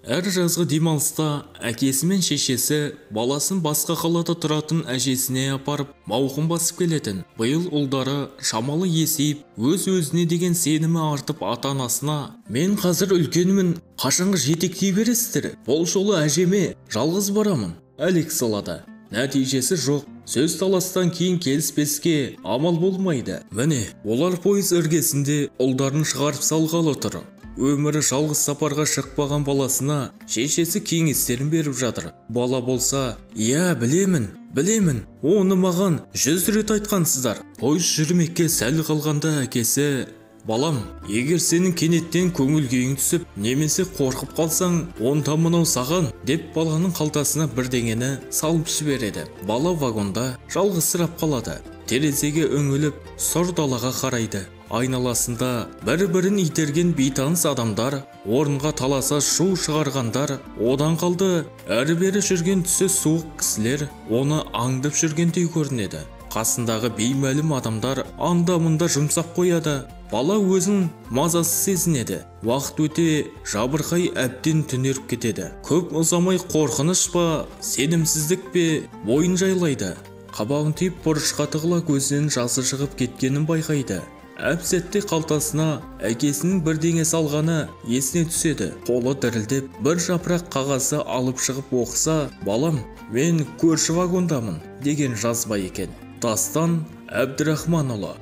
Әр жазғы демалыста әкесі мен шешесі баласын басқа қалада тұратын әжесіне апарып, мауқын басып келетін. Биыл ұлдары шамалы есейіп, өз-өзіне деген сенімі артып ата-анасына: «Мен қазір үлкенмін, қашанғы жетектей бересіздер? Бұл жолы әжеме жалғыз барамын», әлек салады. Нәтижесі жоқ. Сөз таластан кейін келіспеске амал болмайды. Міне, олар пойыз іргесінде ұлдарын шығарып салғалы тұр. Өмірі жалғыз сапарға шықпаған баласына шешесі кеңестерін беріп жатыр. Бала болса: «Иә, білемін, білемін, оны маған 100 рет айтқансыздар». Пойыз жүрмекке сәл қалғанда әкесі: «Балам, егер сенің кенеттен көңіл күйің түсіп, немесе қорқып қалсаң, онда мынау саған», деп баланың қалтасына бірдеңені салып жібереді. Бала вагонда жалғызсырап қалады. Терезеге үңіліп, сұр далаға қарайды. Айналасында бір-бірін итерген бейтаныс адамдар, орынға таласа шу шығарғандар, одан қалды әрі-бері жүрген түсі суық кісілер оны аңдып жүргендей көрінеді. Қасындағы беймәлім адамдар анда-мында жұмсап қояды. Бала өзін мазасыз сезінеді. Уақыт өте жабырқай әбден түнеріп кетеді. Көп ұзамай қорқыныш па, сенімсіздік пе бойын жайлайды. Қабағын түйіп бұрышқа тығыла көзінен жасы шығып кеткенін байқайды. Әп-сәтте қалтасына әкесінің бірдеңе салғаны есіне түседі. Қолы дірілдеп бір жапырақ қағазды алып шығып оқыса, «Балам, мен көрші вагондамын» деген жазба екен. Дастан Әбдірахманұлы.